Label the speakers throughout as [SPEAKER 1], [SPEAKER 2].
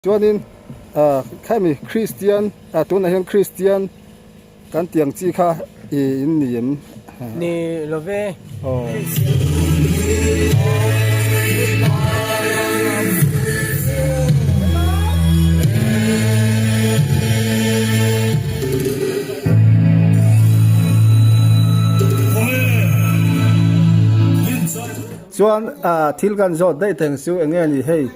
[SPEAKER 1] Chuanin khami Kristian tunah hian Kristian kan tih ang chi kha i in ni em?
[SPEAKER 2] Ni love.
[SPEAKER 1] Chuan thil kan zawt daih teng chu enge ni hei.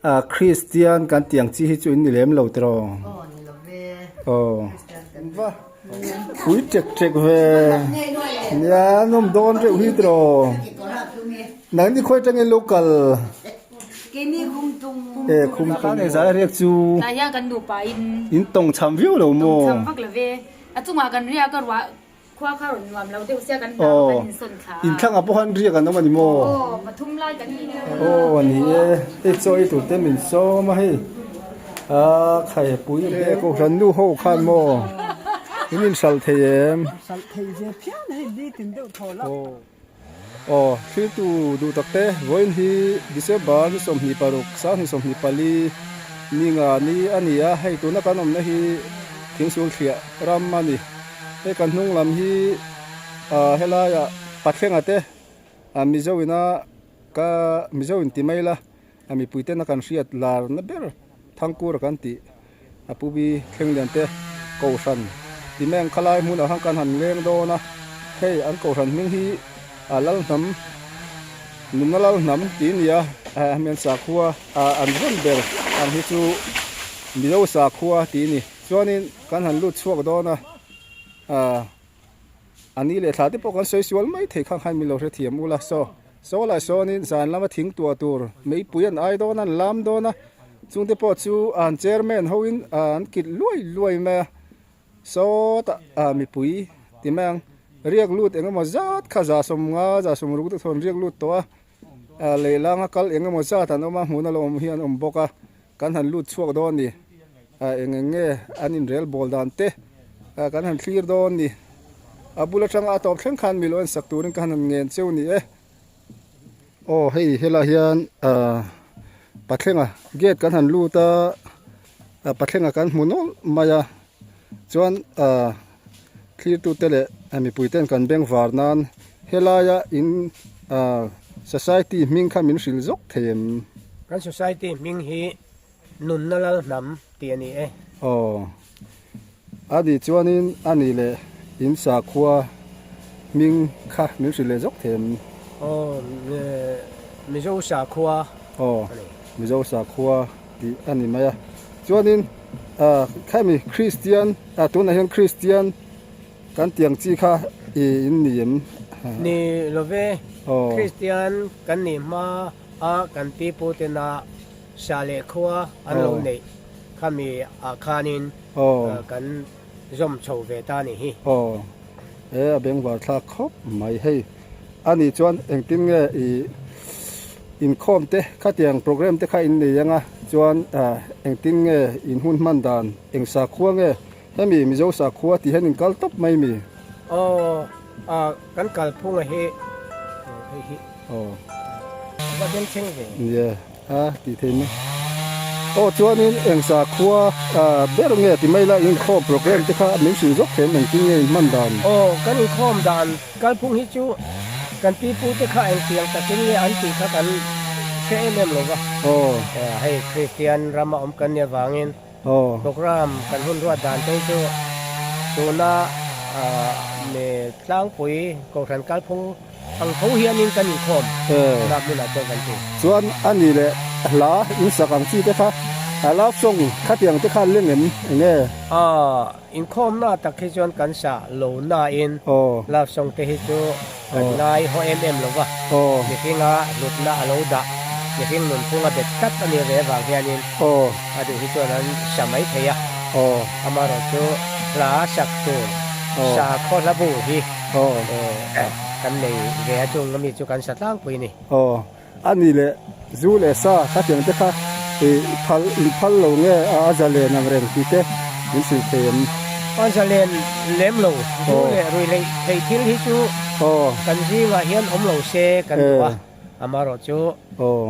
[SPEAKER 1] A Kristian kan tih ang chi hi chu in ni lem lo tiraw?
[SPEAKER 3] Aw ni lo ve.
[SPEAKER 1] Aw. Va pui tek tek ve. Nia nawm dawn reuh hi tiraw? Nang ni khawi atangin lo kal?
[SPEAKER 3] Keini khum tung.
[SPEAKER 1] E khum tung. Kan zai riak chu.
[SPEAKER 4] Tah hian kan nupa in.
[SPEAKER 1] In tawng cham viau lo maw?
[SPEAKER 4] Tawng cham vak lo ve. A chungah kan riak a ruah Khua kha rawn nuam lo deuh sia kan hlau kan insawn thla a.
[SPEAKER 1] Inthlang ah pawh khan riak an awm a ni maw?
[SPEAKER 4] Aw, pathum lai kan ni deuh a.
[SPEAKER 1] Aw a ni e, hei chaw ei tur te min sawm a hei a khai pui e kohhran nu ho khan maw in inhralh thei em?
[SPEAKER 3] Hralh thei ve phian hei ni tin deuh thaw la.
[SPEAKER 1] Aw, thiltu duh tak te vawiin hi December ni 26, 2024 ni nga ni a ni a, hei tuna kan awmna hi Thingsul thliah ram a ni. Hei kan hnung lam hi ah helaiah Pathlenga te ah Mizo ina ka Mizo in ti mai la a mipui tena kan hriat lar na ber Thangkura kan tih a pu bi thleng lian te Kohhran ti mai ang khalai hmunah khan kan han leng dawn a hei an Kohhran hming hi a Lalhnam Nunna Lalhnam tih a ni a hemi an sakhua ah an rawn ber ang hi chu Mizo sakhua tih a ni. Chuanin kan han lut chhuak dawn a, aah a ni leh thla te pawh kan sawi sual mai thei kha khan min lo hrethiam ula saw saw lah sawnin zan lama thing tuah tur meipui an ai dawn a an lam dawn a chung te pawh chu an chairman hoin an kit luai luai mai a sawtah ah mipui ti mai ang riak lut eng emaw zat kha za sawmnga za sawmruk te thawn riak lut tawh a ah lehlanga kal eng emaw zat an awm a hmuhna lo awm hi an awm bawk a. Kan han lut chhuak dawn ni, eng eng nge an inrel bawl dan te kan han thlir dawn ni. A bul atanga a tawp thleng khan milo en sak turin ka han han ngen cheu ni e. Aw hei helai hian Pathlenga gate kan han lut a, Pathlenga kan hmu nawlh mai a, chuan thlirtute leh mipui ten kan bengvar nan helaia in society hming kha min hrilh zawk thei em?
[SPEAKER 2] Kan society hming hi Nunna Lal Hnam tih a ni e.
[SPEAKER 1] Aw, a nih chuanin a nih leh in sakhua hming kha min hrilh leh zawk thei em?
[SPEAKER 2] Aw, Mizo sakhua a ni.
[SPEAKER 1] Aw, Mizo sakhua tih a ni mai a. Chuanin khami Kristian tunah hian Kristian kan tih ang chi kha i in ni em?
[SPEAKER 2] Ni love, Kristian kan nih hma a kan pi pu tena sa leh khua an lo neih khami ah khanin kan zawm chho ve ta ni hi.
[SPEAKER 1] Aw, e a bengvar thlak khawp mai hei. A nih chuan engtin nge i inkhawm te khatiang program te kha in nei anga chuan engtin nge in hun hman dan eng sakhua nge hemi Mizo sakhua tih hian in kal tawp mai mi?
[SPEAKER 2] Aw kan kal phunga hi hei hi
[SPEAKER 1] aw
[SPEAKER 2] va den thleng ve.
[SPEAKER 1] Nia a tih thei mai. Aw chuanin eng sakhua ber nge ti mai la inkhawm program te kha min hrilh zawk thei em engtin nge in hman dan?
[SPEAKER 2] Aw kan inkhawm dan Kalphung hi chu kan pipute kha engtiang takin nge an tih kha kan hre em em lo va. Hei Kristian rama awm kan nih avangin program kan hun ruat dan te hi chu tuna mi tlangpui Kohhran kalphung ang tho hianin kan inkhawm na hmunah chuan kan ti.
[SPEAKER 1] Chuan a ni leh hla insak ang chi te kha love song khatiang te kha leng em enge?
[SPEAKER 2] Inkhawmna tak hi chuan kan sa lo nain love song te hi chu kan ngai haw em em lo va, mihringa hlutna a lo dah, mihring nunphunga bet tlat a nih ve avang hianin a duh hi chuan an sa mai thei a, amaherawh chu hla sak tur sa khaw hla bu hi kan nei ve a chung ami chu kan sa tlangpui a ni.
[SPEAKER 1] A ni leh zu leh sa khatiang te kha i phal in phal lo nge a a zalen ang reng tih te min hrilh thei em?
[SPEAKER 2] A zalen lem lo, zu leh rui leh theih thil hi chu kan zingah hian awm lo se kan duh a. Amaherawhchu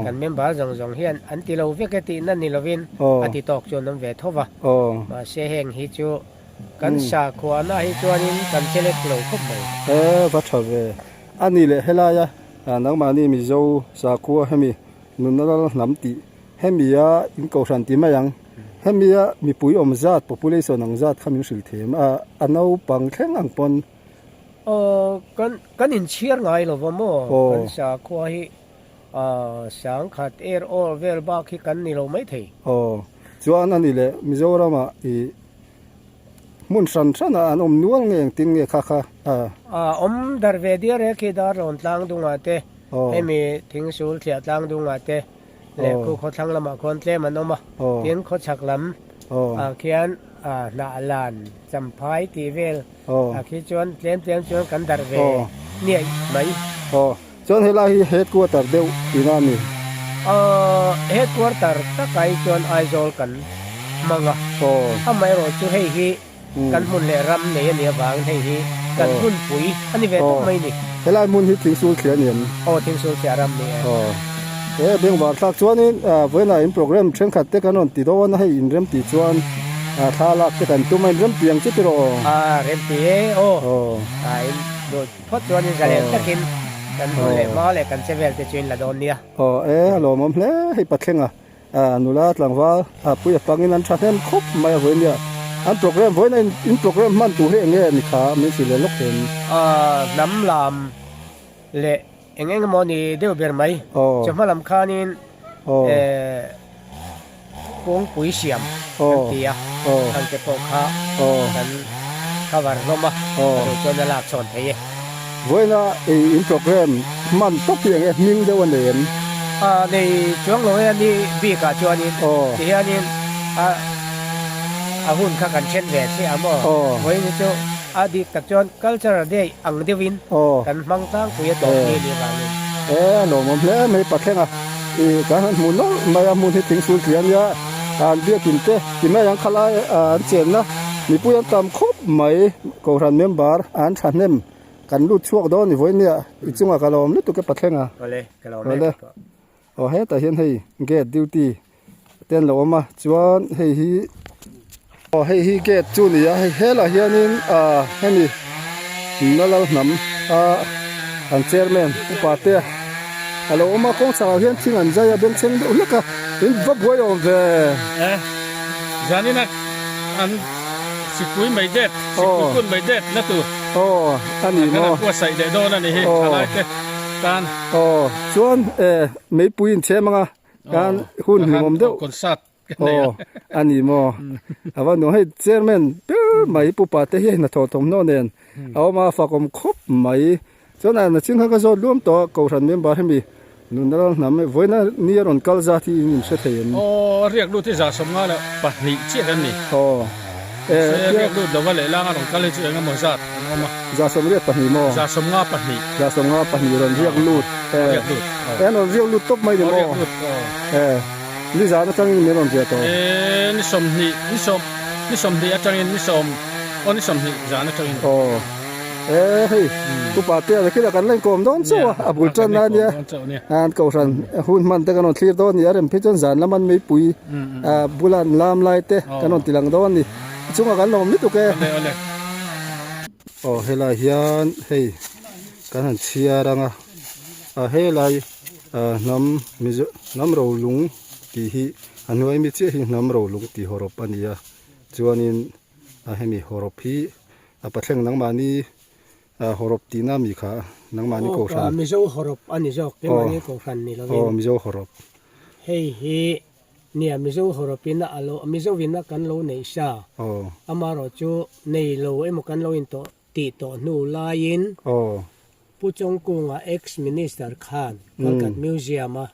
[SPEAKER 2] kan member zawng zawng hian an ti lo vek e tihna ni lovin a ti tawk chu an awm ve tho va. Mahse heng hi chu kan sakhuana hi chuanin kan chelek lo khawp mai.
[SPEAKER 1] E va tha ve. A ni leh helaia nangmahni Mizo sakhua hemi nunna lal hnam tih hemi a in kohhran ti mai ang. Hemi a mipui awm zat population ang zat kha min hrilh them a, a naupang thleng ang pawn.
[SPEAKER 2] Aw kan kan inchhiar ngai lo va maw? Kan sakhua hi sangkhat er awl vel bak hi kan ni lo mai thei.
[SPEAKER 1] Aw chuan a ni leh Mizoramah i hmun hran hran ah an awm nual nge engtin nge kha kha a.
[SPEAKER 2] Awm dar ve diar e khi dar rawn tlang dungah te hemi thingsul thliah tlang dungah te leh khu khawthlang lamah khuan tlem an awm a, tin khawchhak lam ah khian hnah lan champhai tih vel ah khi chuan tlem tlem chuan kan darh ve niaih mai.
[SPEAKER 1] Aw, chuan helai hi headquarter deuh tihna a ni.
[SPEAKER 2] Aw, headquarter takah hi chuan Aizawl kan hmang a, amaherawh chu hei hi Kan hmun leh ram nei a nih avangin hei hi kan hmunpui a ni ve tawp mai ni.
[SPEAKER 1] Helai hmun hi thingsul thliah a ni em?
[SPEAKER 2] Aw, thingsul thliah ram ni e.
[SPEAKER 1] Aw, he bengvar thlak chuanin vawiinah in program thenkhat te kan rawn ti dawn a, hei inrem tih chuan thla lak te kan tum a, inrem tih ang chu tiraw aw?
[SPEAKER 2] A, rem ti e aw. A, in duh phawt chuanin zalen takin kan hmun leh hma leh kan che vel te chu in la dawn nia.
[SPEAKER 1] Aw, e a lawmawm hle hei Pathlenga. Nula tlangval pui a pangin an tha hnem khawp mai a vawi nia. An program vawiin a in program hman tur hi eng nge ni kha min hrilh leh lawk em?
[SPEAKER 2] Hnam lam leh eng eng emaw ni deuh ber mai. Chawhma lam khanin kawngpui siam kan ti a, khang te pawh kha kan cover hlawm a, a duh chuan a lak chhawn thei e.
[SPEAKER 1] Vawiina in program hman tawp hi eng e hming deuh a nei em?
[SPEAKER 2] A nei chuang lo e a ni bik ah chuanin tihianin a a hun kha kan then ve chiah a maw? Vawiin hi chu a dik tak chuan cultural day ang deuhin kan hmang tlangpui a tawp ni nih vangin.
[SPEAKER 1] E a lawmawm hle mai Pathleng a i kan han hmu nawlh mai a hmun hi thingsul tih a nia an biakin te ti mai ang khalai an chenna mipui an tam khawp mai Kohhran member an thahnem kan lut chhuak dawn ni vawiin nia i chungah ka lawm lutuk e Pathleng a.
[SPEAKER 2] Awle ka lawm e ka pawh.
[SPEAKER 1] Aw hetah hian hei gate duty te an lo awm a chuan hei hi aw hei hi gate chu a ni a hei helah hianin ah hemi Nalal hnam a an chairman upa te a lo awm a kawng chhakah hian thing an zai a bengchheng deuh hlek a in va buai awm ve.
[SPEAKER 5] E zanina an sikpui mai det sikpui kun mai det na tur
[SPEAKER 1] aw a ni maw
[SPEAKER 5] kan buatsaih leh dawn a ni hi thalai te tan
[SPEAKER 1] aw chuan e meipui in chhem anga kan hun hlimawm deuh
[SPEAKER 5] concert kan nei
[SPEAKER 1] a a ni maw a va nuam hei chairman ber mai pupa te hi hnathawh thawmhnaw nen a awm a fakawm khawp mai Chuan a nachin kha ka zawt luam tawh a, Kohhran member hemi nunna ral hnam vawiina ni a rawn kal zat hi in inhre thei em?
[SPEAKER 5] Aw, riak lut hi 152 chiah kan ni.
[SPEAKER 1] Aw,
[SPEAKER 5] e, Mahse, riak lut lova lehlang a rawn kal hi chu eng emaw zat an awm a.
[SPEAKER 1] 182 maw?
[SPEAKER 5] 152.
[SPEAKER 1] 152 rawn riak lut, e.
[SPEAKER 5] Riak lut, aw.
[SPEAKER 1] E, an rawn riak lut tawp mai ni maw?
[SPEAKER 5] Aw, riak lut, aw.
[SPEAKER 1] E, nizan atangin min rawn riah tawh.
[SPEAKER 5] E, ni 20, ni sawm, ni 20 atangin ni sawm, aw ni 20 zan atangin.
[SPEAKER 1] Aw. E hei upa te a kila kan la inkawm dawn chauh a a bul tan na ania an kohhran hun hman te kan rawn thlir dawn a ni a rem phei chuan zan lam an meipui a bula an lam lai te kan rawn ti lang dawn a ni a chungah kan lawm lutuk e aw helai hian hei kan han chhiar ang a a helai hnam mizo hnam rolung tih hi a hnuai mi chiah hi hnam rolung tih hawrawp a ni a chuanin a hemi hawrawp hi. A pathleng nangmahni hawrawp tihna mi kha nangmahni kohhran.
[SPEAKER 2] Aw Mizo hawrawp a ni zawk keimahni kohhran ni lovin.
[SPEAKER 1] Aw Mizo hawrawp.
[SPEAKER 2] Hei hi nia Mizo hawrawpin a lo Mizovin a kan lo neih sa.
[SPEAKER 1] Aw.
[SPEAKER 2] Amaherawh chu nei lo emaw kan lo in tawh tih tawh hnu laiin.
[SPEAKER 1] Aw.
[SPEAKER 2] Pu Chawngkunga ex minister khan Kalkat Museum a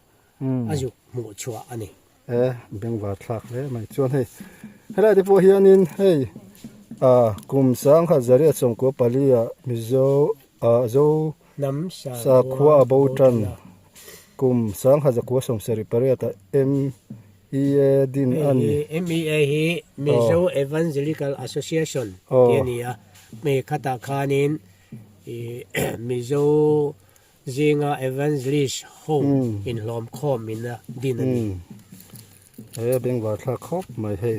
[SPEAKER 2] a zuk hmuh chhuah a ni.
[SPEAKER 1] E bengvar thlak hle mai chuan hei helai te pawh hianin hei ah kum sangkhat zariat sawmkua pali ah mizo ah zo sakhua a bo tan kum sangkhat zakua sawmsarih pariat ah M E A din a ni.
[SPEAKER 2] Hei hi M E A hi Mizo Evangelical Association tih a ni a, hmei khatah khanin ih Mizo. zinga Evangelist ho inhlawm khawm in a din a ni.
[SPEAKER 1] He bengvar thlak khawp mai hei.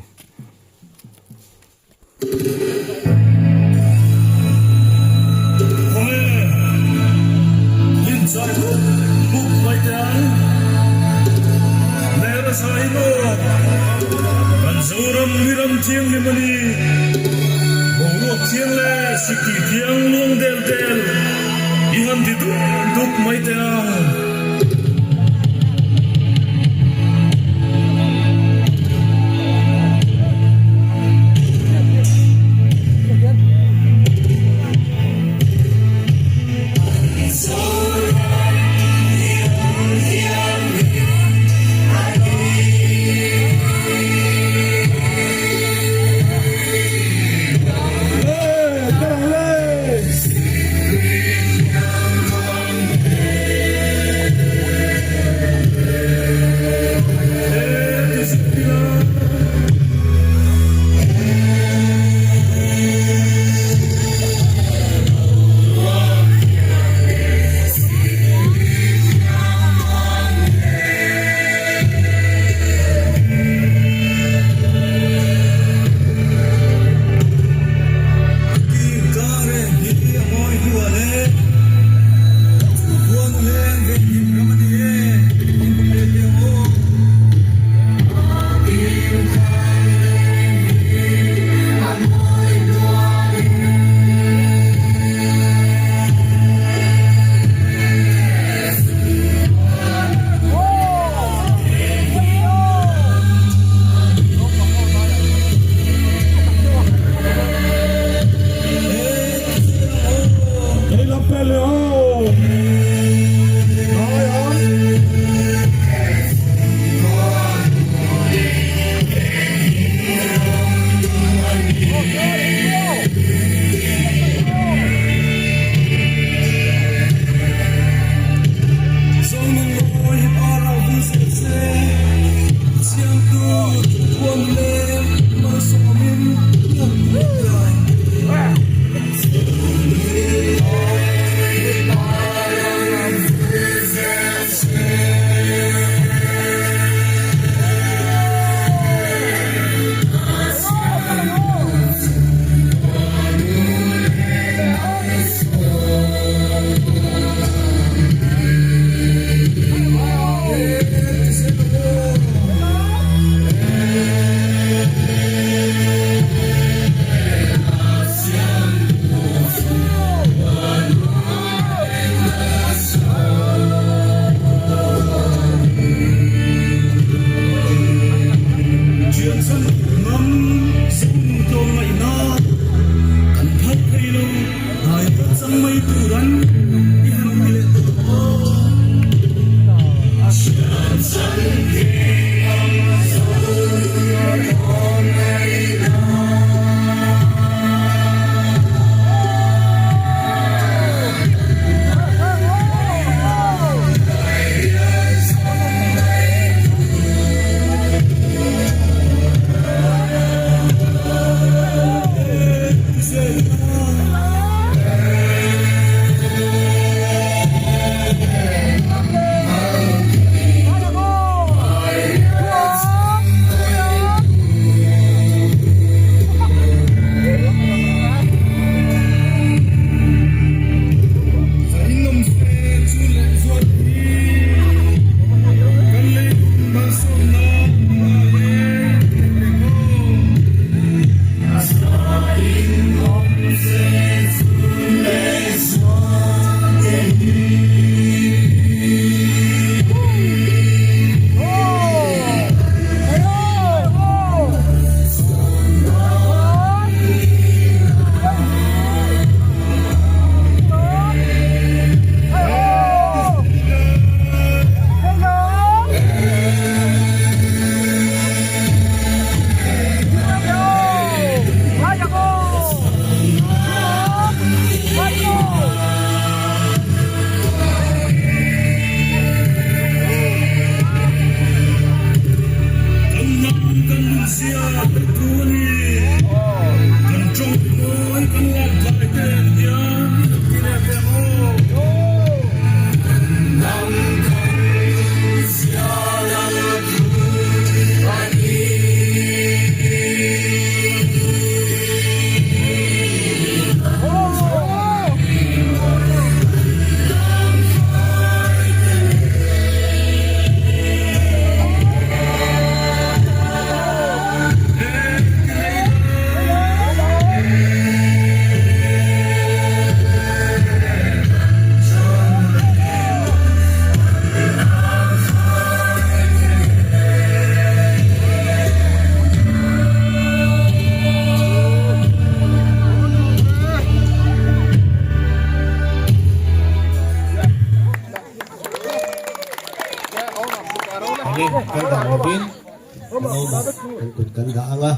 [SPEAKER 2] kut kan dah ang a,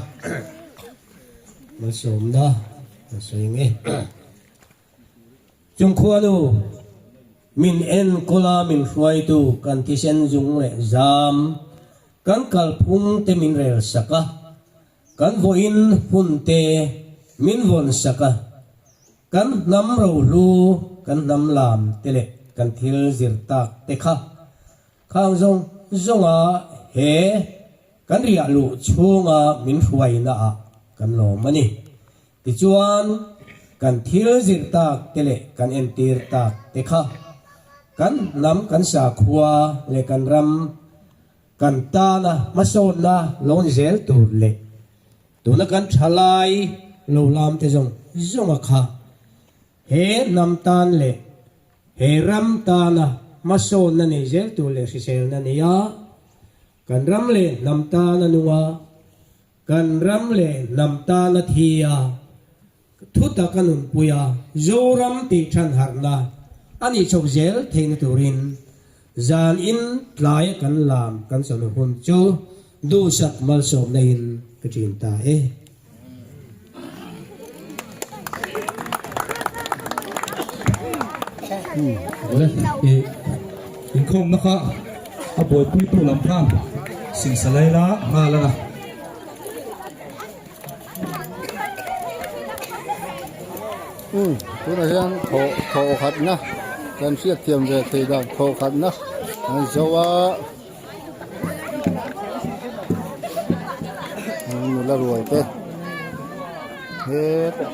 [SPEAKER 2] malsawmna kan sawi ang e. Chung khuanu min enkawl a min hruaitu kan thisen zung leh zam kan kalphung te min rel sak a, kan vawiin hun te min vawn sak a, kan hnam rohlu kan hnam lam te leh kan thil zir tak te kha Khang zawng zawnga he kan riah luh chhunga min hruaina ah kan lawm a ni. Tichuan, kan thil zir tak te leh kan entir tak te kha kan hnam kan sakhua leh kan ram kan tana hmasawnna lo ni zel tur leh tuna kan thalai lo lam te zawng zawnga kha he hnam tan leh He ram tana hmasawnna nei zel tur leh hriselna nia, kan ram leh hnam tana nunga, kan ram leh hnam tana thia, thu taka nunpuia Zoram tih than harhna a nih chhoh zel theihna turin zan in tlaia kan lam kan chawlh hun chu duhsak malsawmna in ka ṭin ta e.
[SPEAKER 6] Inkhawmna kha a buaipuitu lam khan singsa laila nghal a na.
[SPEAKER 1] Umm tunah hian thawh thawh khatna kan hriatthiam ve thei dan thawh khatna an zo a. Nula ruai te hetah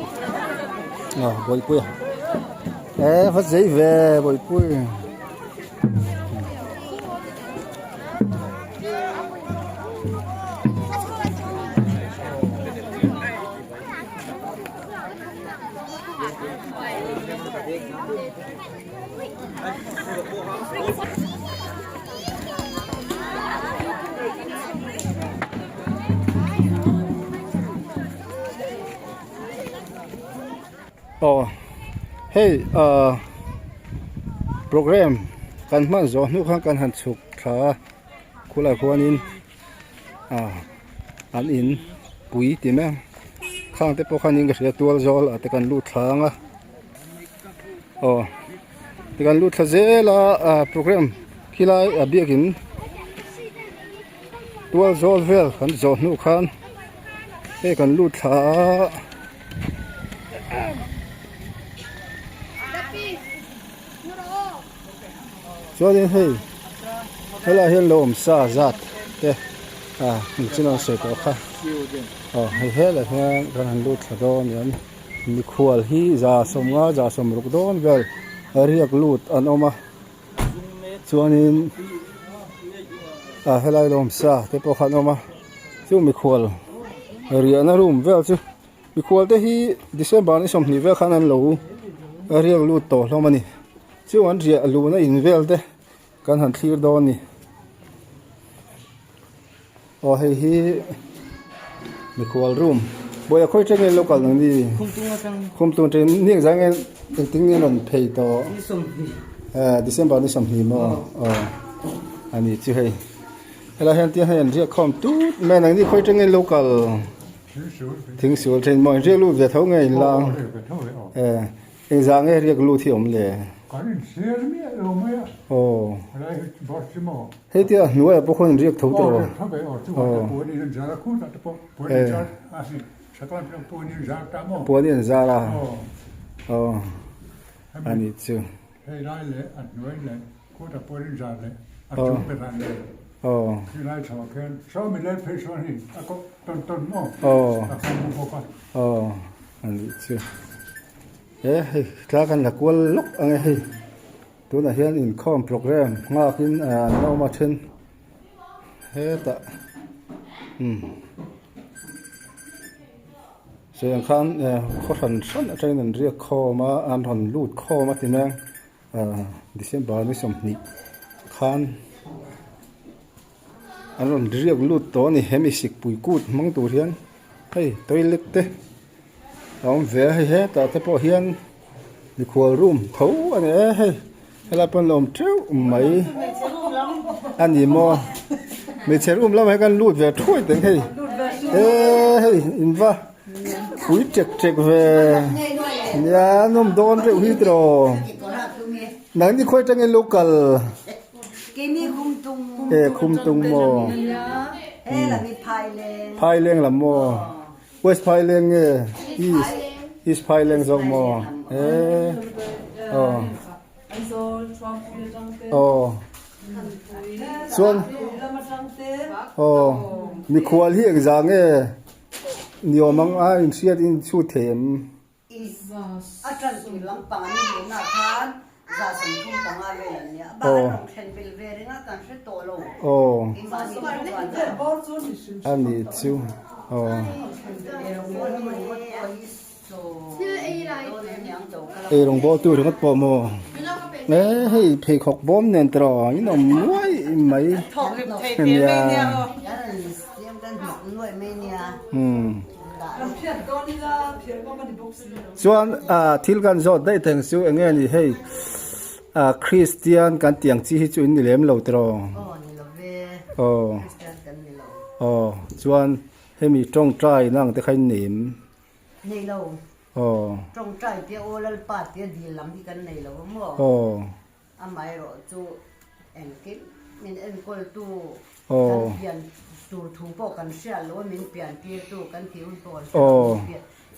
[SPEAKER 1] ah bawihpui a eh va zei ve bawihpui. Aw hei ah program kan hman zawh hnu khan kan han chhuk thla a khulai khuanin ah an in pui ti mai ang khang te pawh khanin ka hria tual zawl ah te kan lut thla ang a. Aw tikan lut thla zel a ah program khilai a biakin tual zawl vel kan zawh hnu khan hei kan lut thla a. Chuanin hei helaiah hian lo awm sa zat te ah engchin an sawi tawh kha aw hei helaiah hian kan han lut thla dawn aniang. Mikhual hi 150 160 dawn vel riak lut an awm a chuanin ah helai lawmsa te pawh kha an awm a chu mikhual riahna room vel chu mikhual te hi December ni 20 vel khan an lo riak lut tawh hlawm a ni chu an riah luhna in vel te kan han thlir dawn a ni. Aw hei hi mikhual room bawiha khawi teng nge local ang ni khumtung atang ni engzah nge engtin nge rawn phei tawh eh December ni 20 maw aw ani chu hei helai hian tiang hian an riak khawm tut mai a nangni khawi teng nge local thingsual thin maw in riak lut ve tho nge in la eh. Engzah nge riak lut hi awm le?
[SPEAKER 7] Kan inchhiar miah lo mai a.
[SPEAKER 1] Aw.
[SPEAKER 7] Helai hi bus chu maw?
[SPEAKER 1] Hei tia hnuaiah pawh khawn in riak tho tawh.
[SPEAKER 7] Aw riak tho ve aw chu khan puan in an zar a khur tak te pawh puan in zar a si sakawr pawh puan in zar ta maw?
[SPEAKER 1] Puan in an zar a.
[SPEAKER 7] Aw.
[SPEAKER 1] Aw. Ani chu.
[SPEAKER 7] Hei lai leh a hnuai leh khutah puan in zar leh a chung berah leh.
[SPEAKER 1] Aw.
[SPEAKER 7] Khi lai chho ah khian saw mi lel phei sawn hi a kawh tawn tawn maw?
[SPEAKER 1] Aw.
[SPEAKER 7] A kawng mu bawk a.
[SPEAKER 1] Aw. Ani chu. He hei tla kan la kual lawk ang e hei tunah hian inkhawm program nghakin an la awm a then hetah umm sawi ang khan khaw hran hran atangin an riak khawm a an rawn lut khawm a ti mai ang ah December ni 20 khan an rawn riak lut tawh a ni hemi sikpui kut hmang tur hian hei toilet te a awm ve a hei hetah te pawh hian mikhual room tho a ni e hei helai pawh an lo awm teuh mai a ni maw hmeichhe room lamah hian kan lut ve thuai teng hei. E hei in va pui ṭek ṭek ve nia nawm dawn reuh hi tiraw nangni khawi atangin lo kal e khum tung maw phaileng lam maw west phaileng nge east east phaileng zawk maw e aw aw. Chuan aw mikhual hi engzah nge ni awm ang a inhriat in chhut thei em? Aw aw a ni chu aw. Ei rawng bawl tu ringawt pawh maw e hei pheikhawk bawm nen tiraw in awm nuai mai ania umm chuan ah thil kan zawt daih teng chu eng nge ni hei ah Christian kan tih ang chi hi chu in ni lem lo tiraw aw aw chuan. Hemi tawngtai na ang te kha in nei em?
[SPEAKER 3] Nei lo.
[SPEAKER 1] Aw.
[SPEAKER 3] Tawngtai te aw Lalpa tia dil lam hi kan nei lo a maw?
[SPEAKER 1] Aw.
[SPEAKER 3] Amaherawh chu engkim min enkawltu
[SPEAKER 1] Aw.
[SPEAKER 3] kan pian tur thu pawh kan hriat lo a, min pian tirtu kan tih hun pawh kan hriat lo a,
[SPEAKER 1] Aw.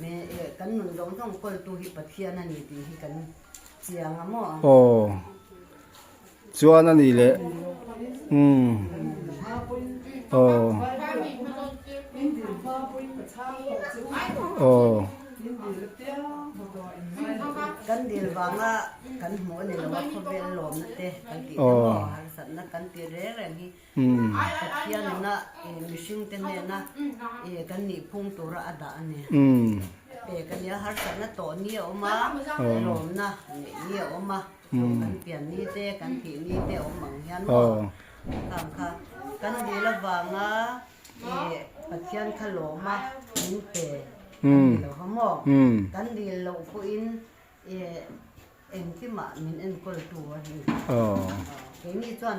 [SPEAKER 3] min kan nun zawng zawng kawltu hi Pathian a ni tih hi kan chiang a maw?
[SPEAKER 1] Aw. Chuan a nih leh umm aw aw.
[SPEAKER 3] Kan dil vanga kan hmuh a ni lo a khawvel lawmna te kan tih te maw harsatna kan tih reng reng hi Pathian ina mihring te hnena kan nihphung tura a dah a ni. Pek a nia harsatna tawh ni a awm a lawmna neih ni a awm a. Chu kan pian ni te, kan thih ni te a awm ang hian maw? Khang kha kan dil avanga ih Pathian kha lawma min pe a ni lo va maw? Kan dil loh pawhin ih engkimah min enkawl tu a ni. Keini chuan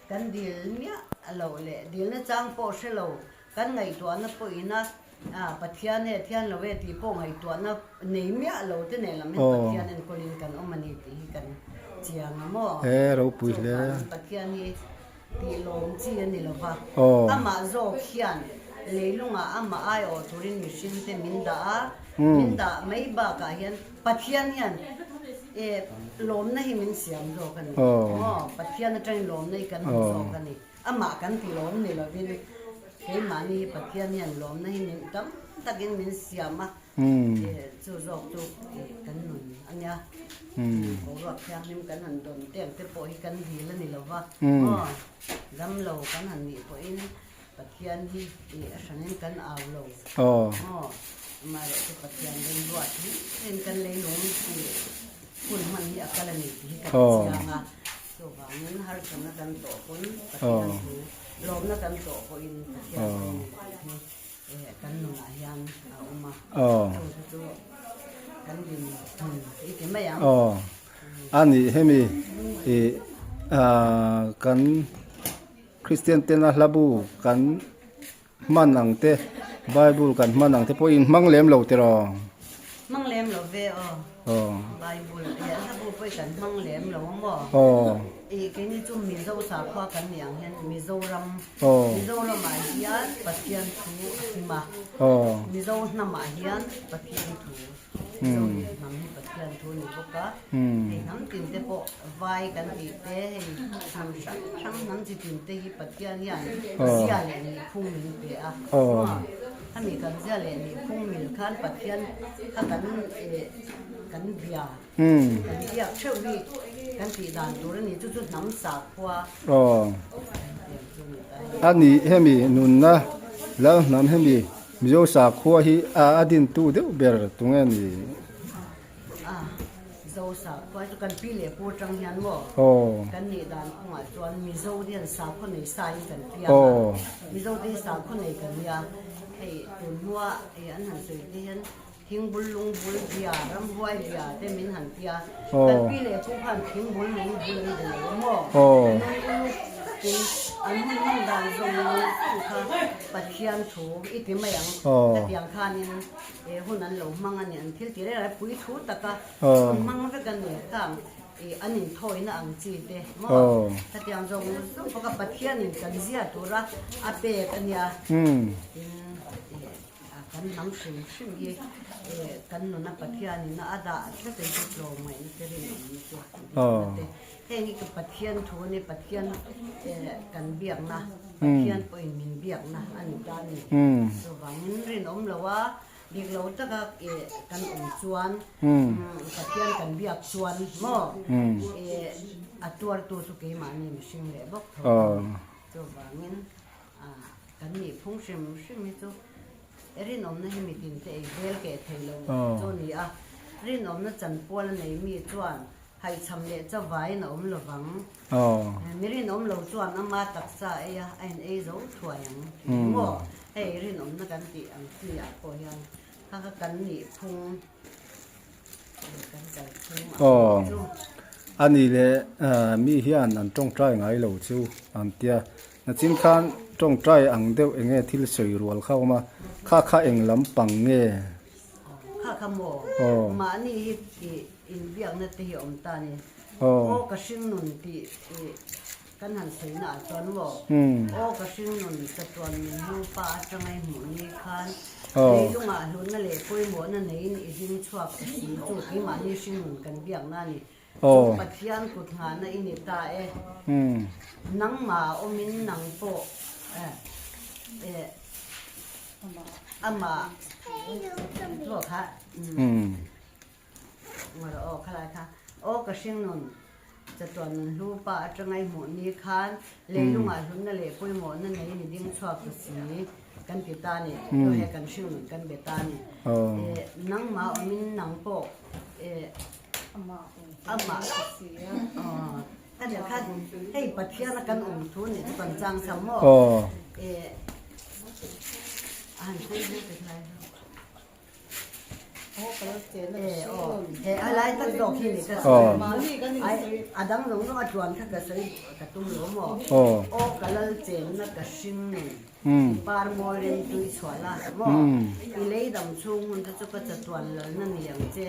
[SPEAKER 3] kan dil miah loh leh dilna chang pawh hre lo Kan ngaihtuahna pawhina Pathian e thian lo e tih pawh ngaihtuahna nei miah lo te nen lam hian Pathian enkawlin kan awm a ni tih hi kan chiang a maw?
[SPEAKER 1] E ropui hle.
[SPEAKER 3] Chuvangin Pathian hi tih lawm chi a ni lo va, amah zawk hian leilungah amah aiawh turin mihring te min dah a, min dah mai bakah hian Pathian hian e lawmna hi min siam zawk a ni maw? Pathian atangin lawmna hi kan hmu zawk a ni. Amah kan ti lawm ni lovin keimahni hi Pathian hian lawmna hi min tam takin min siam a, chu zawk chu kan nun a nia. Boruak thianghlim kan han dawn teng te pawh hi kan dil a ni lo va, aw damlo kan han nih pawhin Pathian hi a hranin kan au lo, aw amaherawhchu Pathian remruat hrim kan leilung hun hman hi a kal a ni tih hi kan chiang a. Chuvangin harsatna kan tawh pawn Pathian thu, lawmna kan tawh pawhin Pathian thu ni tih hi kan nunah hian a awm a. Chu chu chu kan din hmun i ti mai ang.
[SPEAKER 1] Aw, a ni hemi i kan Kristian tena hlabu kan hman ang te, Bible kan hman ang te pawh in hmang lem lo tiraw?
[SPEAKER 3] Hmang lem lo ve aw.
[SPEAKER 1] Aw.
[SPEAKER 3] Bible leh hlabu pawh i kan hmang lem lo a maw?
[SPEAKER 1] Aw.
[SPEAKER 3] I keini chu Mizo sakhua kan nih ang hian Mizoram,
[SPEAKER 1] Aw.
[SPEAKER 3] Mizoramah hian Pathian thu a him a.
[SPEAKER 1] Aw.
[SPEAKER 3] Mizo hnamah hian Pathian thu. Mizo hnam hi Pathian thu a ni bawk a, hei hnam tin te pawh vai kan tih te hei hnam hrang hrang hnam chi tin te hi Pathian hian zia leh nihphung min pe a, hemi kan zia leh nihphung mil khan Pathian kha kan kan bia kan biak theuh hi kan tih dan tur a ni chu chu hnam sakhua
[SPEAKER 1] a ni hemi nunna lal hnam hemi. Mizo sakhua hi a dintu deuh ber tunge ni?
[SPEAKER 3] A, Mizo sakhua chu kan pi leh pu atang hian maw?
[SPEAKER 1] Aw.
[SPEAKER 3] Kan nih dan kawngah chuan Mizo te hian sakhua nei sa in kan piang a.
[SPEAKER 1] Aw.
[SPEAKER 3] Mizo te hi sakhua nei kan nia. Hei tun hnua hei an han sawi te hian thingbul lungbul bia, ramhuai bia te min han tia.
[SPEAKER 1] Aw.
[SPEAKER 3] Kan pi leh pu khan thingbul lungbul an be lo a maw?
[SPEAKER 1] Aw.
[SPEAKER 3] Nung uluk takin. An hun hman dan zawng zawng kha Pathian thu i ti mai ang. Hetiang khanin hun an lo hmang a ni. An thil ti reng reng pui thu taka hun hmang vek a ni. Khang an inthawina ang chi te maw? Hetiang zawng zawng pawh kha Pathianin kan zia tura a pek a nia. Tin, kan hnam hrim hrim hi kan nuna Pathianin a dah tlat in chu tlawmngaihna te rinawmna te dikna te Heng hi ka Pathian thu a ni, Pathian kan biakna, Pathian pawhin min biakna a ni ta a ni. Chuvangin rinawm lo a, dik lo taka kan awm chuan, Pathian kan biak chuan maw a tuartu chu keimahni mihring leh bawk tho a ni. Chuvangin kan nih phung hrim hrim hi chu rinawmna hi mitinte ei vel keh thei lo chu a ni a, rinawmna chanpual a nei mi chuan Haihchham leh chavaiin a awm lovang. Mi rinawm lo chuan ama taksa ei a, a in ei zo thuai ang. Maw? Hei rinawmna kan tih ang chi ah pawh hian kha kha kan nih phung kan kal phung ang chu.
[SPEAKER 1] A ni leh mi hian an tawngtai ngai lo chu an tia. Nachin khan tawngtai ang deuh enge thil sawi rual kha awm a, kha kha eng lampang nge?
[SPEAKER 3] Kha kha maw? Mahni hi tih inbiakna te hi a awm ta a ni. Aw ka hringnun tih kan han sawina ah chuan maw? Aw ka hringnun chatuan min hnu pa atanga i hmuh ni khan leilungah hlutna leh pawimawhna neiin i ding chhuak ta si chu keimahni hringnun kan biakna a ni. Chu Pathian kut nghahna i ni ta e. Nangmah a awmin nang pawh amah chu kha aw khalai kha aw ka hringnun chatuan nun hlu pa atanga i hmuh ni khan leilungah hlutna leh pawimawhna nei ni ding chhuak ta si kan ti ta ni chu he kan hringnun kan be ta ni nangmah awmin nang pawh Amah ka nih khan hei Pathian a kan awm thu nih chu kan chang cham maw a han sawi zel te khlai he a lai tak zawk hi ni ka sawi ai a dang zawng zawng a tluan kha ka sawi ka tum lo maw aw ka lal chenna ka hring nun i par mawi rem tui chhuah la maw i lei dam chhung hun te chu ka chatuan lalna ni ang che.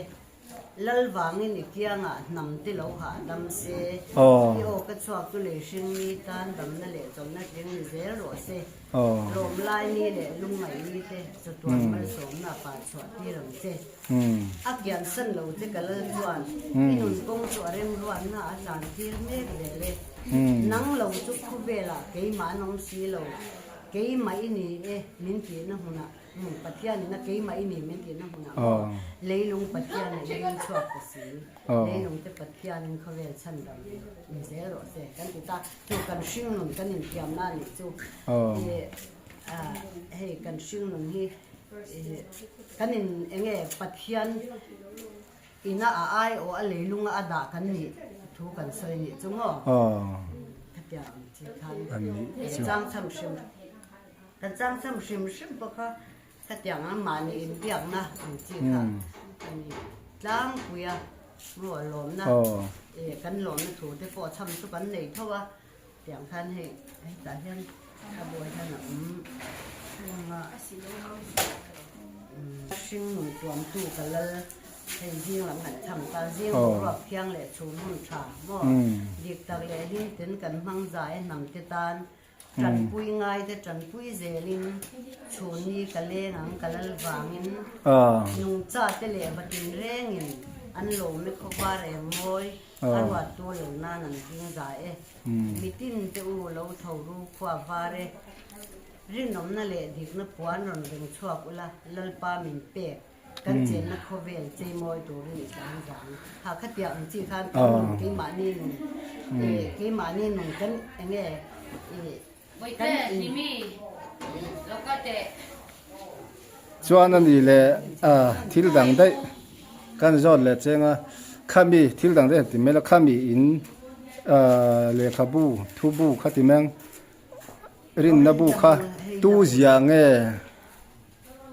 [SPEAKER 3] Lal vangin i kiangah hnam te lo hahdam se, i aw ka chhuak chu lei hring mi tan damna leh chawlhna tling ni zel rawh se. Lawm lai ni leh lungngaih ni te chatuan malsawmna pa chhuah tir ang che. A kian san lo che ka lal chuan i nun kawng chu a remruatna a tlan tir mek zel e. Nang lo chu khawvelah keimah an awm si lo, keimah i ni e min tihna hmunah. Pathian in a keimah i ni min tihna hmunah maw leilung Pathian a in chhuak ta si, leilung te Pathian in khawvel chhan dam in zel rawh se kan ti ta, chu kan hringnun kan intiamna a nih chu hei kan hringnun hi kan in enge Pathian ina a aiawh a leilunga a dah kan nih thu kan sawi nih chu maw khatiang ang chi khan chang cham hrim. Kan changcham hrim hrim bawk a, khatiang a mahni inbiakna ang chi kha a ni tlangpui a, maw lawmna eh kan lawmna thu te pawh chham chu kan nei tho a, tiang khan hei hetah hian a buai hian a awm reng a, hringnun tuamtu ka lal hei zing lam han chham ta, zing boruak thiang leh chhum hun tha maw dik tak leh hlim ten kan hmang zai hnam te tan. Tanpui ngaite tanpui zelin chhunni ka leng ang ka lal vangin nungcha te leh vatin rengin an lawm e khawvar eng mawi a ruat tu lo nan an ding za e mitin te u lo tho ru khua var e rinawmna leh dikna puan rawn veng chhuak ula Lalpa min pek Kan chenna khawvel cheimawi turin i tlan zang. Ha khatiang ang chi khan kan nun keimahni nun keimahni nun kan enge kan in.
[SPEAKER 1] Chuan a ni leh thil dang daih kan zawt leh cheng a, khami thil dang daih han ti mai la, khami in lehkhabu thubu kha ti mai ang, rinna bu kha tu zia nge?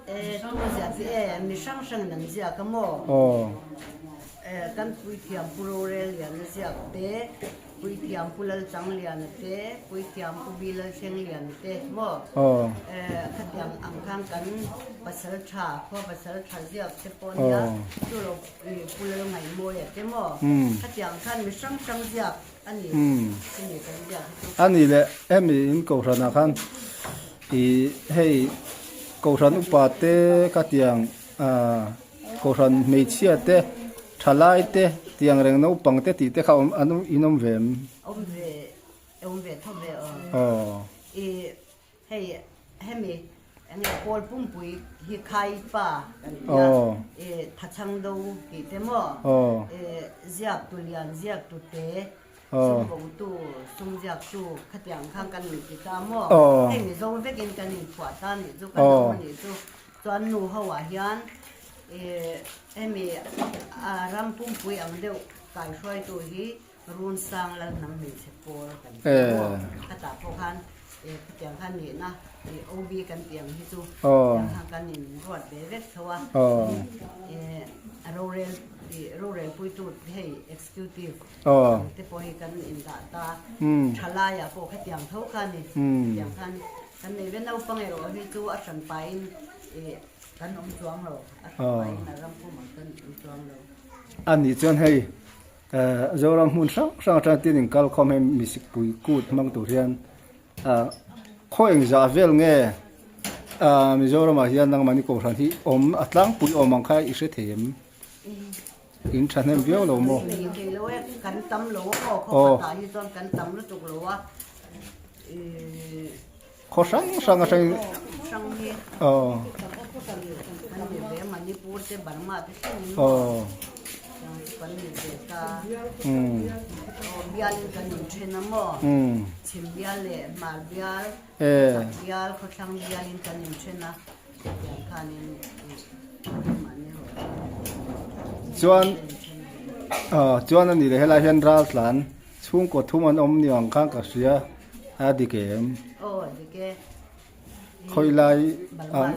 [SPEAKER 3] E tu ziah chi e, mi hrang hrangin an ziak a maw?
[SPEAKER 1] Aw.
[SPEAKER 3] E kan puithiam pu rorel lian a ziak te. Puithiam Pu Lalchangliana te, Puithiam Pu Bi Lalthlengliana te maw khatiang ang khan kan pasal tha, khua pasal tha ziak te pawh nia, chu lo Pu Lalngaihmawia te maw khatiang khan mi hrang hrang ziak a ni, chumi kan ziak hi chu.
[SPEAKER 1] A ni leh hemi in kohhranah khan ih hei kohhran upa te khatiang Kohhran hmeichhia te, thalai te, tiang reng naupang te tih te kha awm an in awm ve em?
[SPEAKER 3] Awm ve, awm ve tho ve aw.
[SPEAKER 1] Aw.
[SPEAKER 3] I hei hemi enge pawl pumpui hi khai pa kan ti a, i thachhang do tih te maw?
[SPEAKER 1] Aw.
[SPEAKER 3] I ziak tu lian ziak tu te, sum bawng tu, sum ziak tu khatiang khan kan inti ta maw? Hei Mizo vekin kan inphuah ta nih chu, kan awm a nih chu. Chuan nu ho ah hian hemi ram pumpui ang deuh kaihruaitu hi Runsang Lalhnam hmeichhe pawl kan ti maw? Khatah pawh khan khatiang khan nihna OB kan tih ang hi chu khatiang khan kan inruat ve vek tho a. Rorel rorel puitu hei executive ang te pawh hi kan indah ta. Thalaiah pawh khatiang tho kha a ni. Khatiang khan Kan nei ve naupang erawh hi chu a hran pahin ih kan awm chuang lo, a hran pahin a ram pumah kan awm chuang lo.
[SPEAKER 1] A nih chuan hei Zoram hmun hrang hrang atang tin in kal khawm hei misikpui kut hmang tur hian khaw engzah vel nge Mizoramah hian nangmahni kohhran hi awm a tlangpui awm ang kha i hre thei em? In thahnem viau lo maw?
[SPEAKER 3] Thei lo e, kan tam lo a aw, khaw khatah hi chuan kan tam lutuk lo a.
[SPEAKER 1] Khaw hrang hrang atangin
[SPEAKER 3] hrang hi
[SPEAKER 1] aw
[SPEAKER 3] kan ni ve Manipur te Burma te thlengin
[SPEAKER 1] aw
[SPEAKER 3] kan ni ve ta
[SPEAKER 1] um
[SPEAKER 3] aw bialin kan in then a maw
[SPEAKER 1] um
[SPEAKER 3] chhim bial leh hmar bial
[SPEAKER 1] e
[SPEAKER 3] chhak bial khawthlang bialin kan in then a tiang khanin mahni ho
[SPEAKER 1] chuan aw chuan a ni leh helai hian ral tlan Chhungkaw thum an awm ni ang khan ka hria a dik em?
[SPEAKER 3] Aw a dik e.
[SPEAKER 1] Khawi lai ang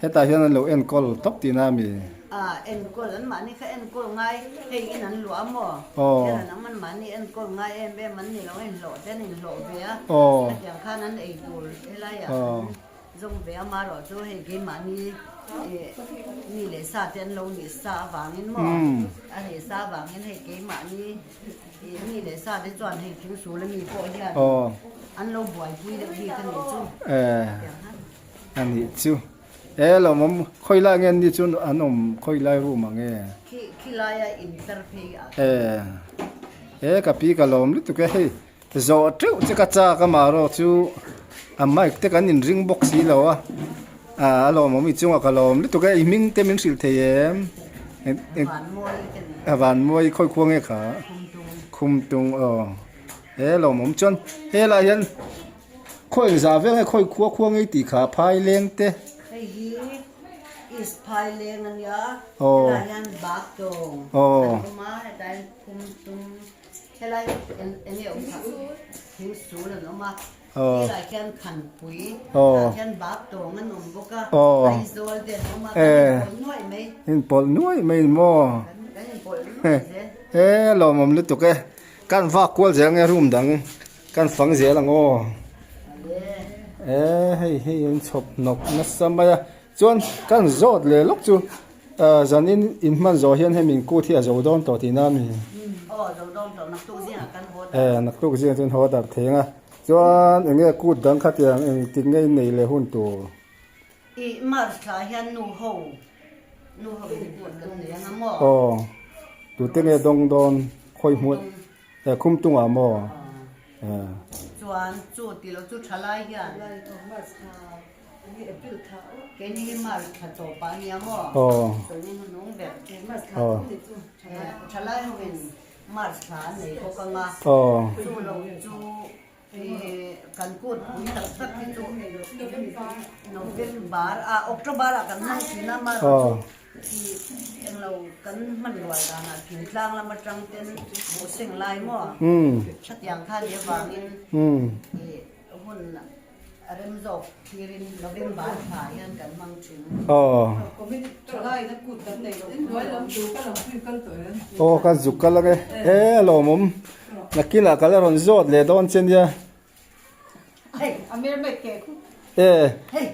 [SPEAKER 1] hetah hian an lo enkawl tawp tihna a mi?
[SPEAKER 3] A enkawl an mahni kha enkawl ngai hei in an luah a maw?
[SPEAKER 1] Aw.
[SPEAKER 3] Hian an awm an mahni enkawl ngai em em an ni lo a inhlawh te an inhlawh ve a.
[SPEAKER 1] Aw.
[SPEAKER 3] Hetiang khan an ei tur helaiah an zawng ve a marawh chu hei keimahni mi leh sa te an lo nih sa avangin maw? A nih sa avangin hei keimahni Mi leh sa te chuan hei thing sul ami pawh hian an lo buaipui deuh bik a nih chu.
[SPEAKER 1] Eh, a nih chu. Eh, lawmawm khawi lai nge ni chu an awm khawi lai room ang nge?
[SPEAKER 3] Khi khi laia in tar phei a.
[SPEAKER 1] Eh, eh ka pi ka lawm lutuk e hei zawh teuh che ka chak a marawh chu a mic te kan in ring bawk si lo a. Ah, a lawmawm i chungah ka lawm lutuk e i hming te min hrilh thei em?
[SPEAKER 3] Vanmuai te ni.
[SPEAKER 1] A Vanmuai khawi khua nge kha?
[SPEAKER 3] Khumtung.
[SPEAKER 1] Khumtung aw. He lawmawm chuan helaiah hian khawi engzah vel nge khawi khua khua nge tih kha Phaileng te.
[SPEAKER 3] Hei hi East Phaileng a nia.
[SPEAKER 1] Aw.
[SPEAKER 3] Helaiah hian Baktawng
[SPEAKER 1] Aw.
[SPEAKER 3] an awm a, hetah hian Khumtung helai eng enge awm kha Thingsul an awm a. Helaiah hian Khanpui, tah hian Bak tawng an awm bawk a, Aizawl te an awm a, kan inpawlh nuaih mai.
[SPEAKER 1] Inpawlh nuaih mai maw?
[SPEAKER 3] Kan inpawlh nuaih zel.
[SPEAKER 1] He lawmawm lutuk e. Kan vak kual zel nge room dang kan fang zel ang aw. E hei hei an chhawp hnawk nasa mai a. Chuan kan zawt leh lawk chu zanin inhman zawh hian hemi inkut hi a zo dawn tawh tihna a mi?
[SPEAKER 3] Aw a zo dawn tawh naktuk zingah kan haw darh.
[SPEAKER 1] E naktuk zingah chuan haw darh thei ang a. Chuan eng nge kut dang khatiang engtik nge in nei leh hun tur?
[SPEAKER 3] Ih March thla hian nu ho nu ho in kut kan nei ang a maw?
[SPEAKER 1] Aw tute nge dawng dawn khawi hmuh e khum tungah maw?
[SPEAKER 3] Chuan chu ti lo chu tha lai hian keini hi March thla tawpah a nia maw? Chuan in hnung ber tha lai ho in March thla an nei bawk ang a, chu lo chu kan kut pui tak tak hi chu November ah October ah kan hmang thin a March chu englo kan hman rual danah thingtlang lam atang ten buh seng lai maw hetiang kha ni avangin hun A rem zawk thlirin November thla hian kan hmang thin.
[SPEAKER 1] Aw. Aw ka zuk kal ang e. E a lawmawm. Nakinah ka la rawn zawt leh dawn che nia.
[SPEAKER 3] Hei, a mer mai ke khu.
[SPEAKER 1] E.
[SPEAKER 3] Hei,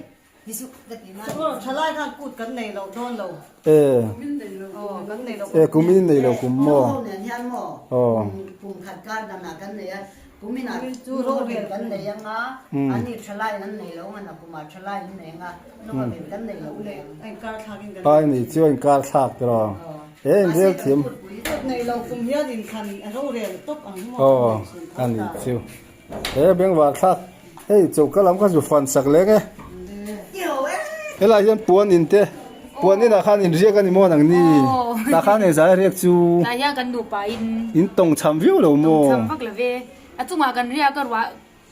[SPEAKER 3] hisu ka ti na. Thalai khan kut kan nei lo dawn lo.
[SPEAKER 1] E.
[SPEAKER 3] Kumin nei lo. Oh, kan nei lo.
[SPEAKER 1] E, kumin nei lo kum maw.
[SPEAKER 3] Ho nen hian maw.
[SPEAKER 1] Oh.
[SPEAKER 3] Kum khat kar danah kan nei a. Kuminah chu rorel kan nei anga, ani thalai an nei lo anga, nakumah thalai an nei anga, nawmin kan nei lo leh ang. A inkar thlak in kan
[SPEAKER 1] Ai ni chu a inkar thlak tiraw. He inrel thiam.
[SPEAKER 3] Kut nei lo kum hian inthlan rorel tawp ang hi maw
[SPEAKER 1] Aw, a ni chu. He bengvar thlak hei choka lam kha zu fan sak leng e. Helai hian puan in te puan inah khan in riak a ni maw nang ni. Tah khan engzai a riak chu.
[SPEAKER 4] Tah hian kan nupa in.
[SPEAKER 1] In tawng cham viau lo maw.
[SPEAKER 4] Tawng cham vak lo ve. A chungah kan riak a ruah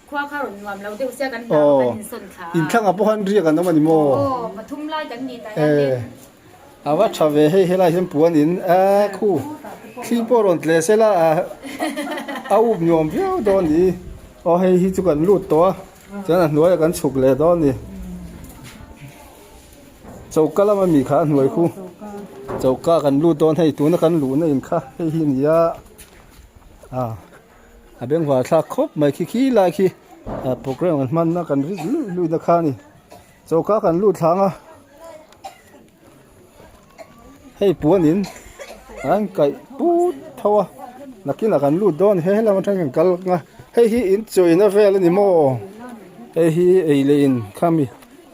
[SPEAKER 4] khua kha rawn nuam lo deuh sia kan hlau a kan insawn thla a.
[SPEAKER 1] In thlangah pawh khan riak an awm a ni maw.
[SPEAKER 4] Aw pathum lai kan ni tah hian in.
[SPEAKER 1] A va tha ve hei helai hian puan in a khu thli pawh rawn tle sela a a up nuam viau dawn ni. Aw hei hi chu kan lut tawh a. Chuan a hnuaiah kan chhuk leh dawn a ni. Choka lama mi kha a hnuai khu. Choka kan lut dawn hei tuna kan luhna in kha hei hi a ni a. Ah a bengvar thlak khawp mai khi khi lai khi program an hmanna kan rik luih luih na kha a ni. Choka kan lut thlang a. Hei puanin an kaih put tho a nakinah kan lut dawn he helam atang kan kal ang a hei hi in chawina vel a ni maw hei hi ei leh in kha mi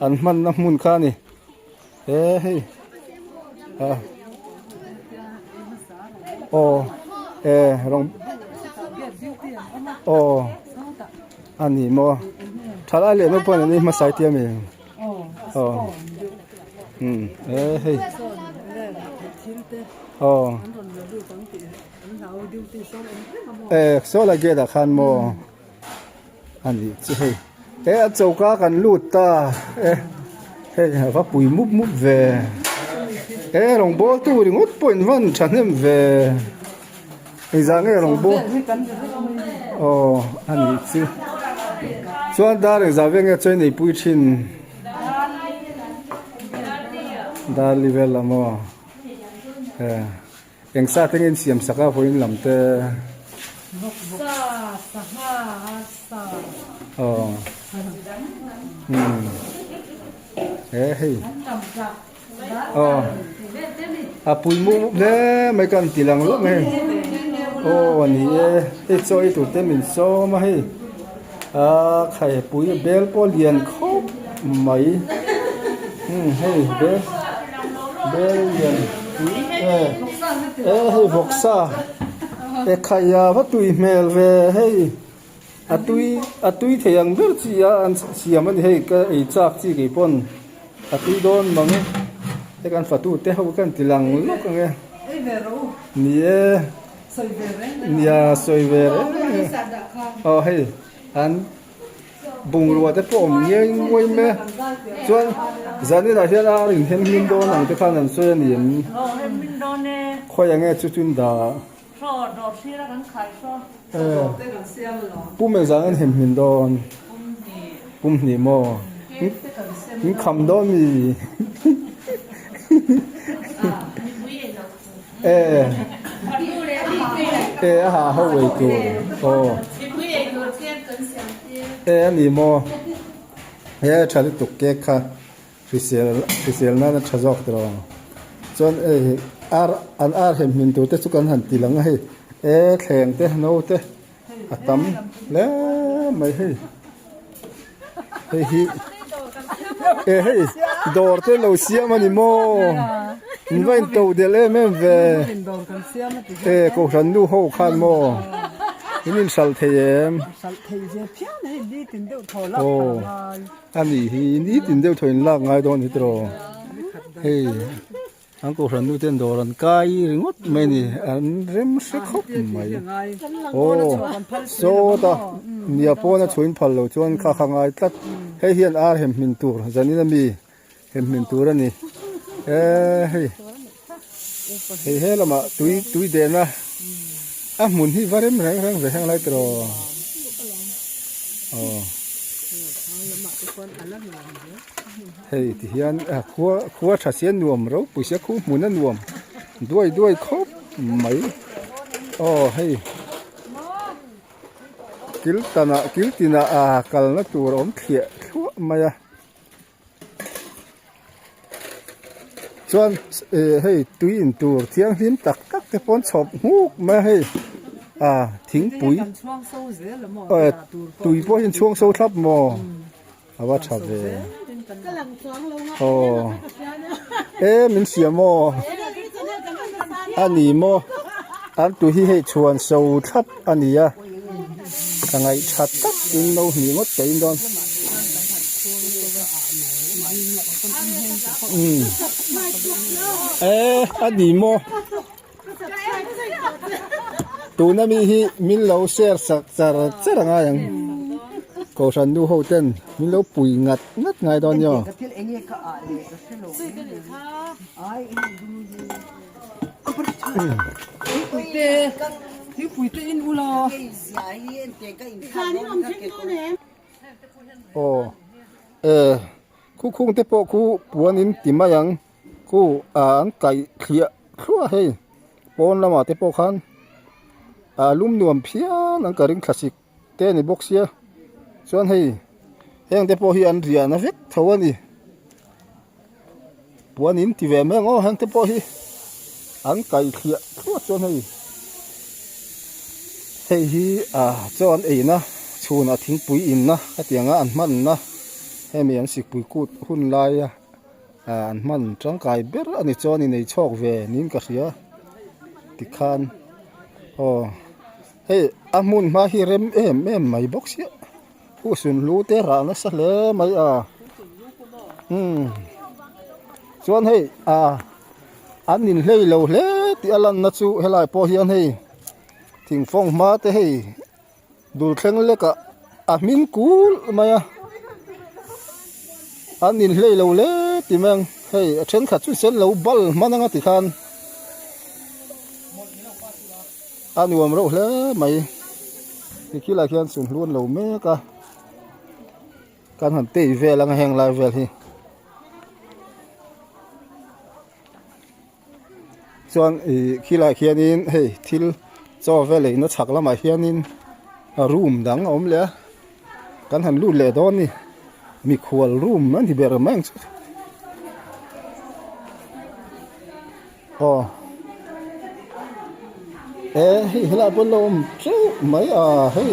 [SPEAKER 1] an hmanna hmun kha a ni he hei ah aw e rawng aw a ni maw thalai leh naupang an ei hmasa tia mi. Aw umm e hei aw e saw lai gate ah khan maw a nih chu hei he a choka kan lut ta e hei a va pui mup mup ve he rawngbawl tu ringawt pawh in van thahnem ve engzah nge rawngbawl aw a nih chu chuan dar engzah vel nge chawi nei pui thin dar li vel lam aw he eng sa te nge in siam sak a vawiin lam te aw umm he hei. Aw a pui mup mup hle mai ka an ti lang lawk mai aw a ni e hei chaw ei tur te min sawm a hei ah khai pui bel pawh a lian khawp mai umm hei bel bel lian pui e e hei vawksa e khai a va tui hmel ve hei. A tui a tui thei ang ber chi a an siam a ni hei ka ei chak chi kei pawn a tui dawn mang e hei kan fatu te ho khan ti lang lawk ang e ni e nia sawi ve reng e aw hei an bungrua te pawh awm ngiai nguai mai a chuan zaninah hian ar in hem hmin dawn ang te khan an sawi a ni em khawi ang e chu chu in dah. Pum engzah nge hem hmin dawn? Pum hnih maw? In kham dawn mi? E e a ha ho ei tur aw e a ni maw? He tha lutuk cake kha. Hrisel hrisel nana tha zawk tawh ang. Chuan hei ar an ar hem hmin tur te chu kan han ti lang a hei e thleng te no te a tam hle mai hei. Hei hi e hei dawr te lo siam a ni maw in va in to del em em ve e kohhran nu ho khan maw in in hral thei em aw. A nih hi nitin deuh thaw in lak ngai dawn hi tiraw hei an kohhran nu ten dawr an kai ringawt mai a ni an rem hre khawp mai aw sawta nia pawn a chhuain phal lo chuan kha kha ngai tlat hei hian ar hem hmin tur zanin ami hem hmin tur a ni eee hei hei he lamah tui tui dehna a hmun hi va rem reng reng ve heng lai tiraw aw hei ti hian khua khua tha sia nuam ropui sia khu hmun a nuam duai duai khawp mai aw hei. Kil tanah kil tinah ah kalna tur a awm thliah thluah mai a. Chuan eh hei tui in tur thianghlim tak tak te pawh an chhawp nghuk mai a hei ah thingpui eh tui pawh hi an chhuang so thlap maw a va tha ve aw e min siam maw a ni maw an tui hi hei chhuan so thlap a ni a. Ka ngaih tha tak in no hnih ngawt ka in dawn. Umm e a ni maw tuna mi hi min lo share sak char char a ngai ang kohhran nu ho ten min lo pui ngat ngat ngai dawn nio. Aw e khu khung te pawh khu puan in ti mai ang khu ah an kaih thliah thluah a hei pawn lamah te pawh khan ah lum nuam phian ang ka ring thla sik te a ni bawk sia chuan hei heng te pawh hi an riahna vek tho a ni puan in ti ve mai ang aw heng te pawh hi an kaih thliah thluah chuan hei hei hi ah chaw an eina chhunah thingpui inna hetianga an hmanna hemi an sikpui kut hun laia ah an hman tangkai ber a ni chuan inei chhawk ve niin ka hria tikhan aw. Hei a hmun hma hi rem em em mai bawk sia huhsun hlu te rah nasa hle mai a umm chuan hei ah an inhlei lo hle tih a lanna chu helai pawh hian hei thingfawng hma te hei dul thleng lek ah a hming kul mai a an inhlei lo hle tih mai ang hei a thenkhat chu sen lo bal hman anga tikhan. A nuam reuh hle mai tikhilah khian sunhlu an lo mek a kan han tei vel ang a heng lai vel hi chuan ih khilaiah khianin hei thil chaw vel eina chhak lamah hianin room dang a awm leh a kan han lut leh dawn a ni mikhual room a ni ber mai ang chu. Aw e hei helai pawh an lo awm teuh mai a hei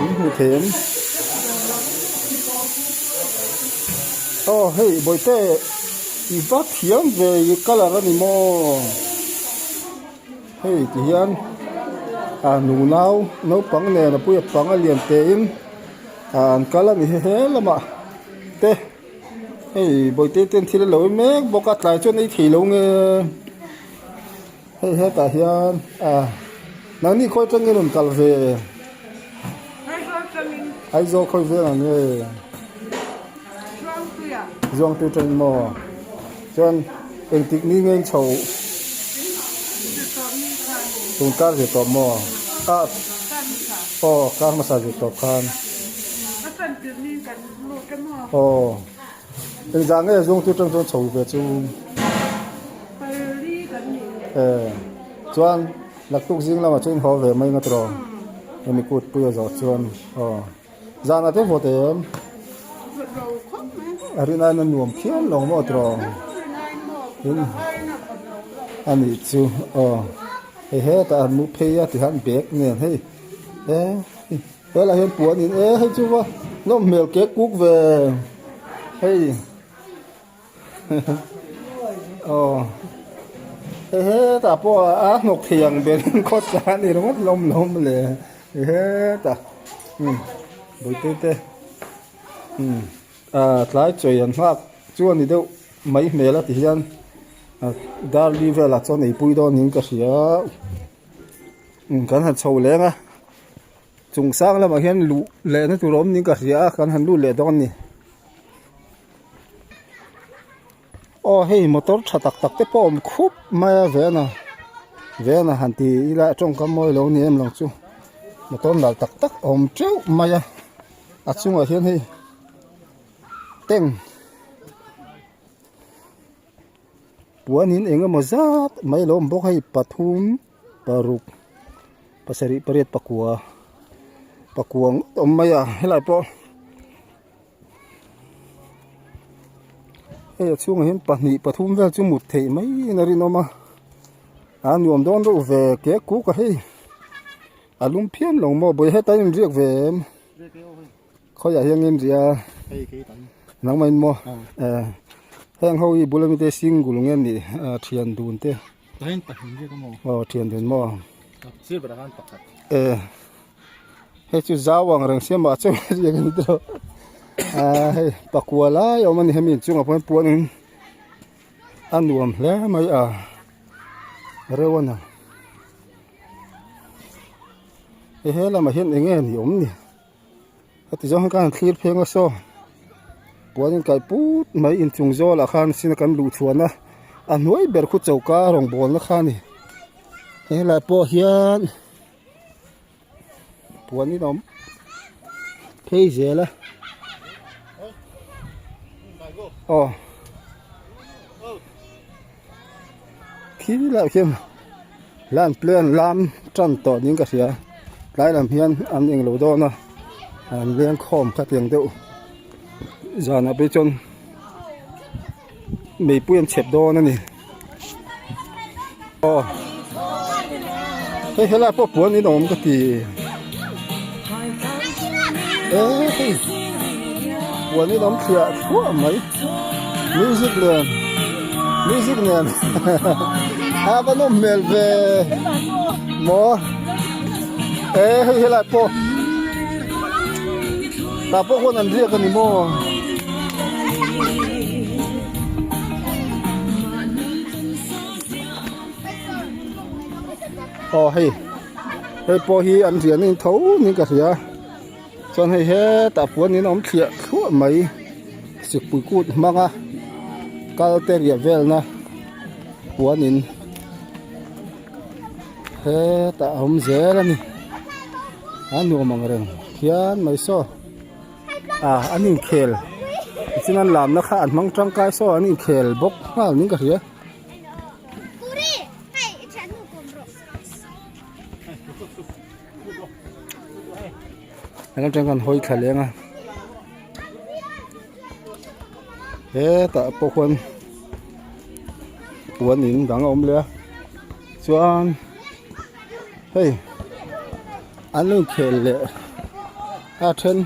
[SPEAKER 1] in hmuh thei em aw hei bawihte i va thiam ve i colour a ni maw hei ti hian a nunau naupang nen a pui a pang a lian te in an kal a ni he lamah te. Hei bawihte ten thil a lo en mek bawk a tlai chuan ei thei lo nge hei hetah hian ah nangni khawi atangin rawn kal ve Aizawl khawi veng ang nge Zuangtui atangin maw chuan engtik ni nge in chho tun kar ve tawh maw ah aw kar hmasa ve tawh khan. Aw engzah nge zawng chu tang chuan chho ve chu eh chuan naktuk zing lamah chuan in haw ve mai nga tawh hemi kut pui a zawh chuan aw zanah te vawt em a rin aiin a nuam phian lo maw tawh in a nih chu aw hei hetah an mu phei a tihian bag nen hei eh. Helaiah hian puan in e hei chu va nawm hmel kek kuk ve hei aw hei hetah pawh a hnawk thei ang ber in khawt ta a ni ringawt lawm lawm le hei hetah umm bawihte te umm ah tlai chawi an nghak chu a ni deuh mai hmel a ti hian darli velah chuan eipui dawn niin ka hria umm kan han chho leng a. Chung sang lamah hian luh lehna tur a awm niin ka hria a kan han lut leh dawn a ni. Aw hei motor tha tak tak te pawh a awm khup mai a vena vena han ti ila tawngkam mawi lo ni em lo chu motor nalh tak tak a awm teuh mai a a chungah hian hei tank puanin eng emaw zat mai a lo awm bawk a hei pathum. Paruk pasarih pariat pakua. Pakua ngawt awm mai a helai pawh hei a chhungah hian pahnih pathum vel chu mut theih maiin a rinawm a a nuam dawn reuh ve ke kuk a hei a lum phian lo maw bawi heta in riak ve em khawiah hian in riah a nangmah in maw eh heng ho hi bula mite single nge an nih thian dun te. Aw thian dun maw eh hei chu zau ang reng sia mah cheu riak a ni tawh ah hei pakua lai a awm a ni hemi inchungah pawh hian puan in a nuam hle mai a reuh a ni hei he lamah hian eng nge ni awm ni. Heti zawng hian khan thlir pheng a saw puan in kaih put mai inchung zawlah khan sin a kan luh chhuan a a hnuai ber khu choka rawngbawlna kha a ni helai pawh hian puan in a awm phei zel a aw khi lai khian lan plan lam tan tawh niin ka hria tlai lam hian an englo dawn a an leng khawm khatiang deuh zanah phei chuan meipui an chhep dawn a ni aw hei helai pawh puan in awm ka ti e hei puan in awm thliah thluah mai music nen music nen a va nawm hmel ve maw e hei helai pawh tah pawh khuan an riak a ni maw. Aw hei hei pawh hi an rian in tho niin ka hria chuan hei hetah puan in a awm thliah thluah mai sikpui kut hmanga kal te riah velna puan in hetah a awm zel a ni a nuam ang reng phian mai saw. Ah an inkhel tichin an lamna kha an hmang tangkai saw an inkhel bawk nghal niin ka hria. Heng atang khan hawi thla leng a hetah pawh khuan puan in dang a awm leh a chuan hei an lo inkhel leh a then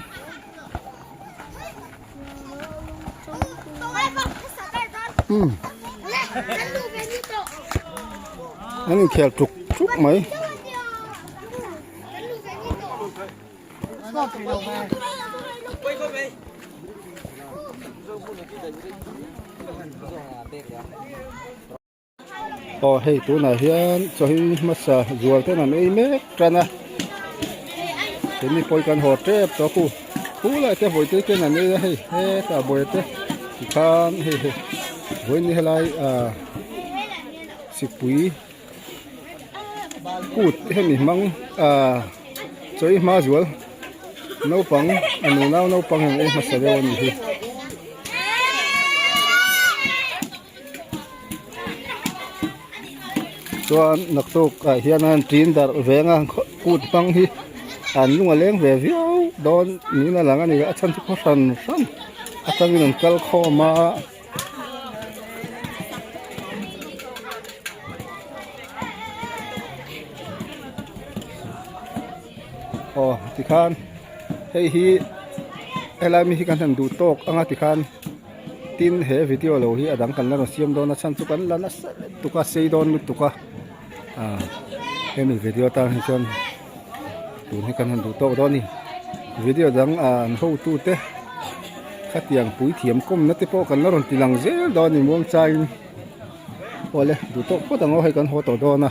[SPEAKER 1] umm an inkhel tuk tuk mai. Aw hei tunah hian chawhmeh hmasa zual ten an ei mek tan a keini pawh hi kan haw tep tawh a khu lai te vawi te ten an ei a hei hetah buai te tikhan hei hei vawiin ni helai ah sikpui kut hemi hmang ah chawi hma zual naupang a nunau naupang hian ei hmasa deuh a ni hi. Chuan naktuk ah hian an tin darh veng a kut hmang hi an lung a leng ve viau dawn niin a lang a ni a chhan chu khaw hran hran atangin an kal khawm a. Aw tikhan hei hi helai mi hi kan han duh tawk anga tikhan. Tin he video lo hi a dang kan la rawn siam dawn a chhan chu kan la nasa lutuk a sei dawn lutuk a ah hemi video atan hi chuan tun hi kan han duh tawk dawn a ni video dang ah an hotu te khatiang puithiam kawmna te pawh kan la rawn ti lang zel dawn a ni muang chaiin awle duh tawk phawt ang aw hei kan haw tawh dawn a.